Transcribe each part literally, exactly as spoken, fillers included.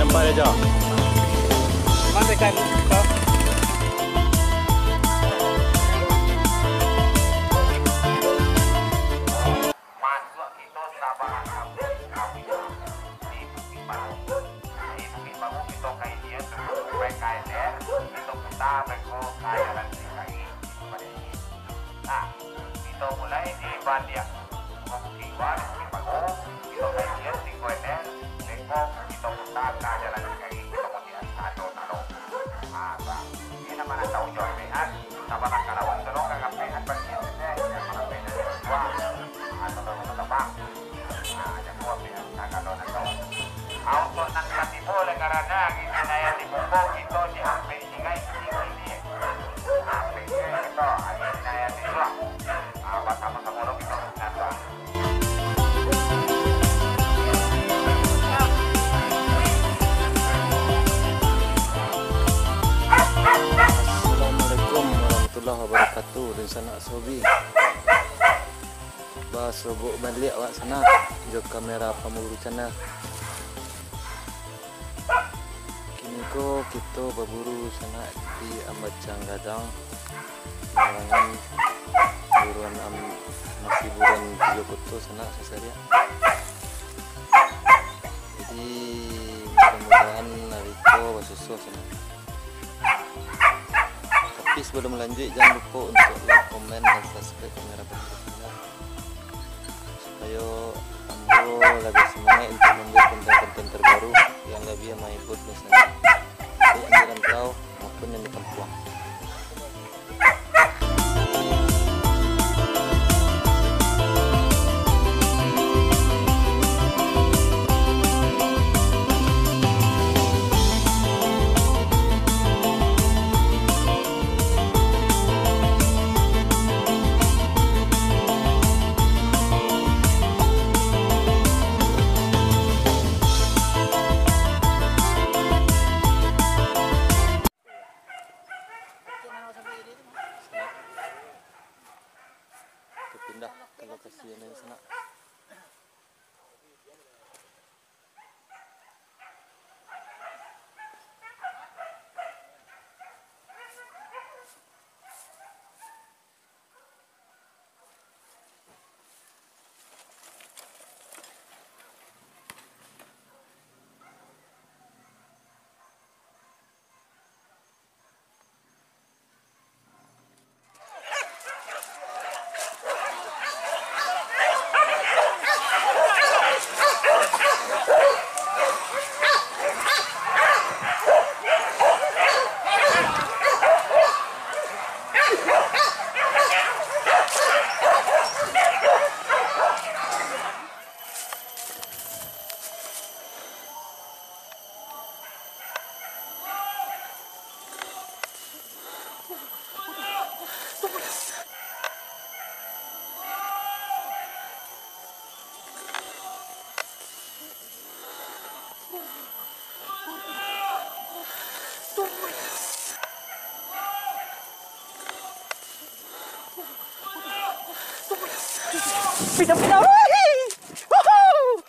Apa aja? Mana kan? Masuak kito sabarang kampung kawin di Bukik Baru. Di Bukik Baru kito ka ilia tu, sampai ka Ender, kito puta beko ka Jalan Singkarik. Nah, kito mulai di Bandiak. Bukik Baru, Bukik Baru, kito ka ilia di Ender, beko kito puta ka Jalan Singkarik, kito mudiak ka Talo-Talo. Ah, bah. Ini nama nak tahu jual pehan, sabarang ka lawang tolong ka pehan bagi yang besar, yang mana pehan dari luar. Ah, tolong kebang. Nah, jago pehan, ka kalau nak tahu. Ah, untuk nan ka tibo, oleh karana kita naya di Bungkong, kita di hampir sungai, di sini. Hampir sungai kita, ada naya di luar. Ah, basamo-samo lo kita bersenang-senang. Assalamualaikum warahmatullahi wabarakatuh. Dunsanak Sobi, basobok baliak awak sanak jo kamera Pamburu Channel. Kini ko kito baburu sanak di Ambacang Gadang, larangan buruan am-, masih buruan Tigo Koto sanak sasariak. Jadi, mudah-mudahan ari ko basusuah sanak. Tapi, sabalum lanjuik, jan lupo untuk like, komen, dan subscribe kamera Pamburu Channel. Supayo ambo labiah sumangaik untuak mambuek konten-konten terbaru yang labiah mahibur di sanak, baik yang di rantau maupun yang di kampuang. Kita pindah ke lokasi yang lain sanak. Pindah, pindah. Wih! Wuhu!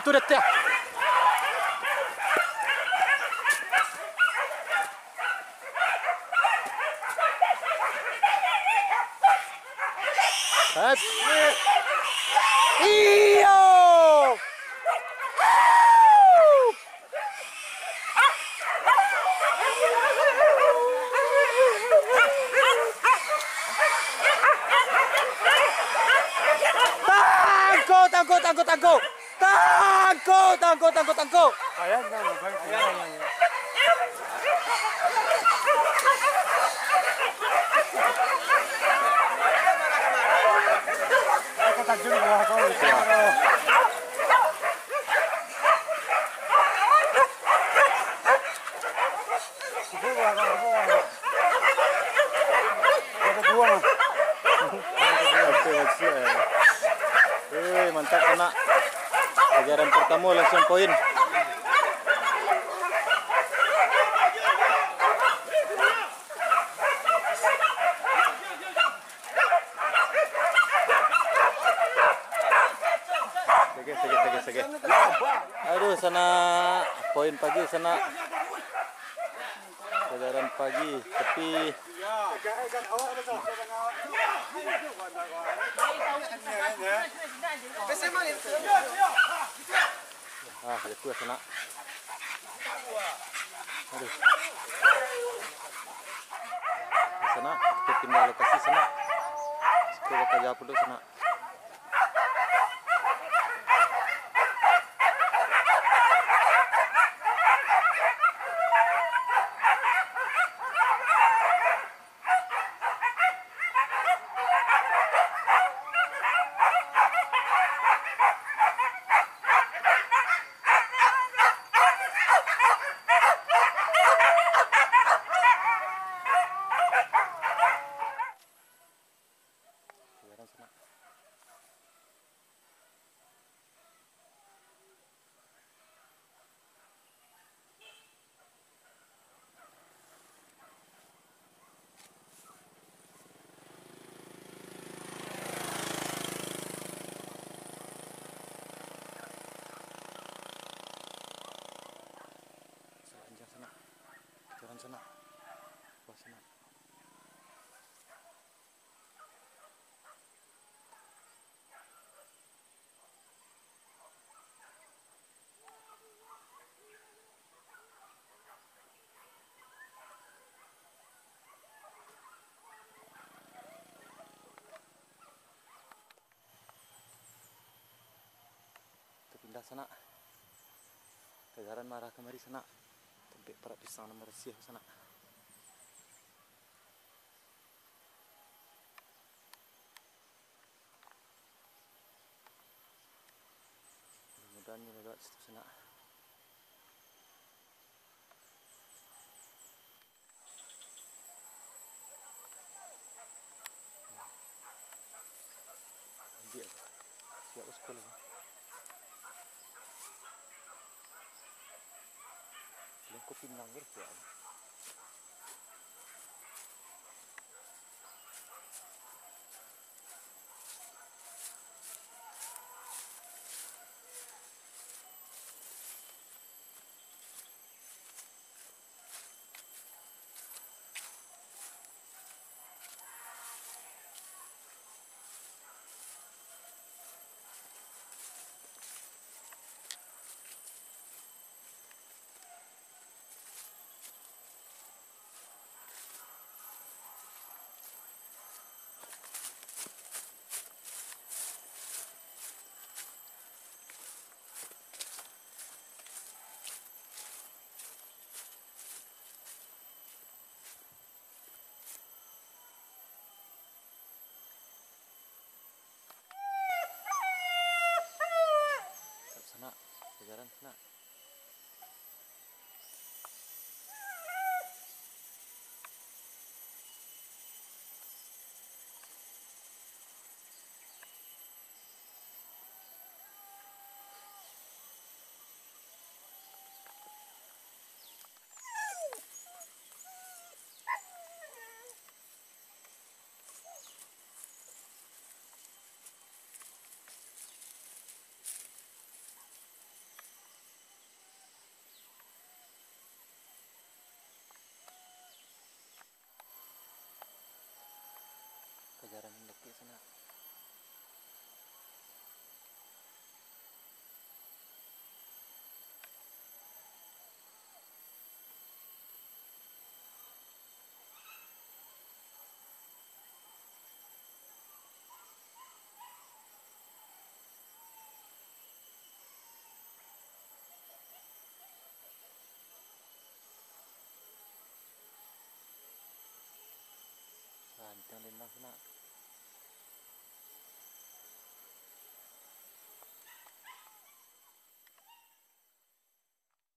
Itu dah tiah. Hat. Iyo. Tangkok, tangkok. Tangkok, tangkok, tangkok, tangkok. Oke, makasih, eh. Eh, mantap, sanak. Jaran partamo langsuang poin. Sige, sige, sige, sige. Aduh, sanak. Poin pagi, sanak. Jaran pagi, tapi ah, jatuah, sanak. Aduh. Sanak, kita pindah lokasi, sanak. Siko bakaja pulo, sanak. Sanak, injak sanak. Jalan sanak. Wah, sanak. Tapindah sanak. Ka jalan marah kamari sanak. Tampek parak pisang nan barasiah sanak. Mudah-mudahan nyo lewat situ sanak. Ambiak. Siap bos kalau. Lengko pinang berkuat. Yang denah tu nak.